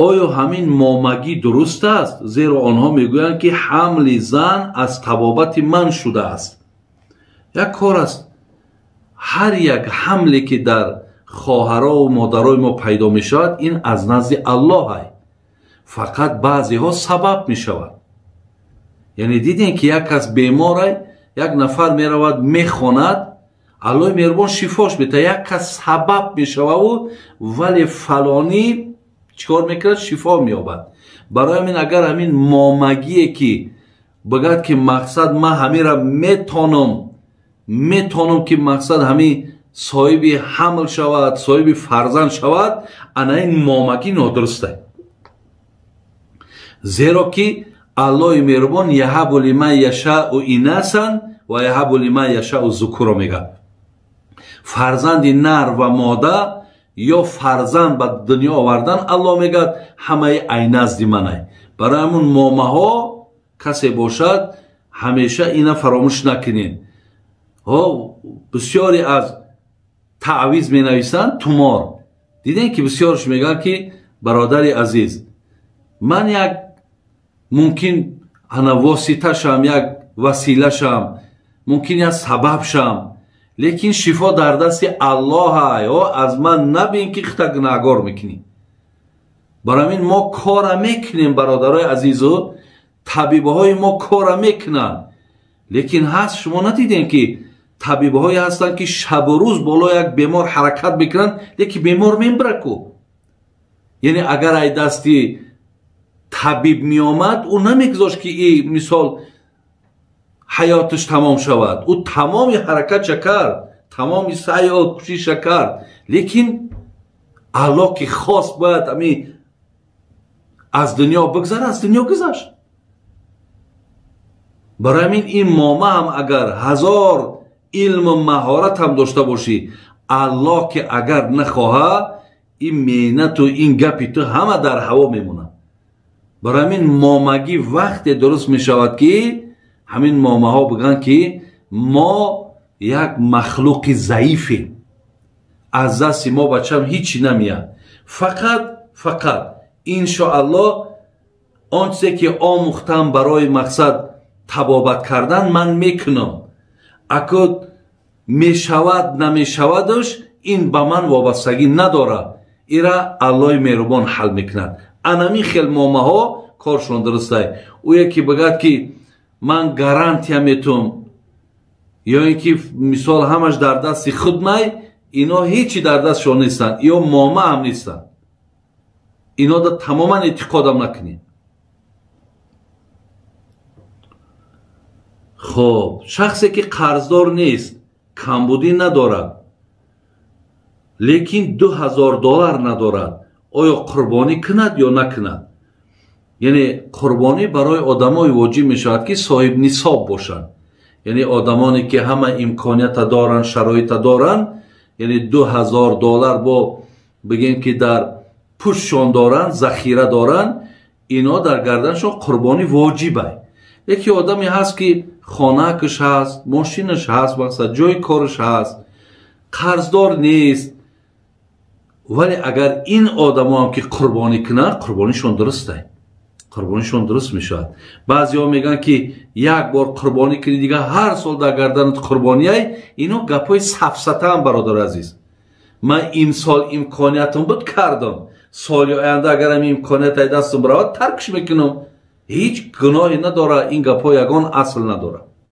Оё ҳамин момагӣ дуруст аст? Зеро онҳо мегӯянд, ки ҳамли зан аз табобати ман шудааст. Як кор аст, ҳар як ҳамле ки дар хоҳарову модарои мо пайдо мешавад, ин аз назди Аллоҳ ай. Фақат баъзеҳо сабаб мешавад. Яъне дидем, ки як кас беморай, як нафар меравад, мехонад, Аллоҳи меҳрубон шифош метаҳад. Як кас сабаб мешававу вале фалонӣ чикор мекунад? Шифо меёбад. Барои ҳамин агар ҳамин момагие ки бигӯяд, ки мақсад ман ҳамира метонам ки мақсад ҳамин соҳиби ҳамл шавад, соҳиби фарзанд шавад, ана ин момагӣ нодуруст аст. Зеро ки Аллоҳи меҳрубон яҳабу лиман яшаъу инасан ва яҳабу лиман яшаъу зукуро мегӯяд. Фарзанди нар ва мода ё фарзанд ба дунё овардан, Аллоҳ мегӯяд, ҳамаи ай назди манай. Барои ҳамун момаҳо касе бошад, ҳамеша ина фаромӯш накунед. Бисёре аз таъвиз менависанд тумор. Дидем, ки бисёрш мегӯянд, ки бародари азиз, ман як мумкин ана восита шам, як васила шам, мумкин як сабаб шам, лекин шифо дар дасти Аллоҳ ай. Аз ман набин, ки хита гунаҳгор мекунӣ. Барои ҳамин мо кора мекунем, бародарои азизу, табибҳои мо кора мекунанд, лекин ҳаст, шумо надидем, ки табибҳое ҳастанд, ки шабу рӯз боло як бемор ҳаракат мекунанд, лекин бемор мембираку. Яъне агар ай дасти табиб меомад, ӯ намегузошт, ки и мисол ҳаёташ тамом шавад. Ӯ тамоми ҳаракатша кард, тамоми саъю кӯшиша кард, лекин Аллоҳ ки хост бояд ами аз дунё бигзара, аз дунё гузашт. Барои ҳамин ин мома ҳам агар ҳазор илму маҳорат ҳам дошта бошӣ, Аллоҳ ки агар нахоҳад, ин меҳнату ин гапи ту ҳама дар ҳаво мемонад. Барои ҳамин момагӣ вақте дуруст мешавад, ки ҳамин момаҳо бигӯянд, ки мо як махлуқи заифем, аз дасти мо бачам ҳичи намеяд, фақат иншоаллоҳ он чизе ки омӯхтам барои мақсад табобат кардан ман мекунам, ако мешавад намешавадаш ин ба ман вобастагӣ надорад, ира Аллоҳи меҳрубон ҳал мекунад. Анамин хел момаҳо коршон дурустай. Ӯе ки бигӯяд, ки ман гарантия метум, ё ин ки мисол ҳамаш дар дасти худ май, ино ҳечи дар дастшон нестанд, ё мома ҳам нестанд. Ино да тамоман эътиқодам накунед. Хоб, шахсе ки қарздор нест, камбудӣ надорад, лекин $2000 надорад, оё қурбонӣ кунад ё накунад? Яъне қурбонӣ барои одамое воҷиб мешавад, ки соҳиб нисоб бошанд, яъне одамоне ки ҳама имконията доранд, шароита доранд, яъне $2000 бо бигем ки дар пуштшон доранд, захира доранд, ино дар гарданшон қурбонӣ воҷибай. Яке одаме ҳаст, ки хонаакш ҳаст, мошинаш ҳаст, мақсад ҷои кораш ҳаст, қарздор нест, вале агар ин одамоам ки қурбонӣ кунанд, қурбонишон дурустай, қурбонишон дуруст мешавад. Баъзеҳо мегӯянд, ки як бор қурбонӣ кунӣ, дигар ҳар сол дар гарданат қурбониай. Ино гапҳои сафсатаам, бародари азиз. Ман имсол имкониятам буд, кардам, соли оянда агар ҳамин имконият ай дастам биравад, таркш мекунам. Ҳеҷ гуноҳе надорад, ин гапҳо ягон асл надорад.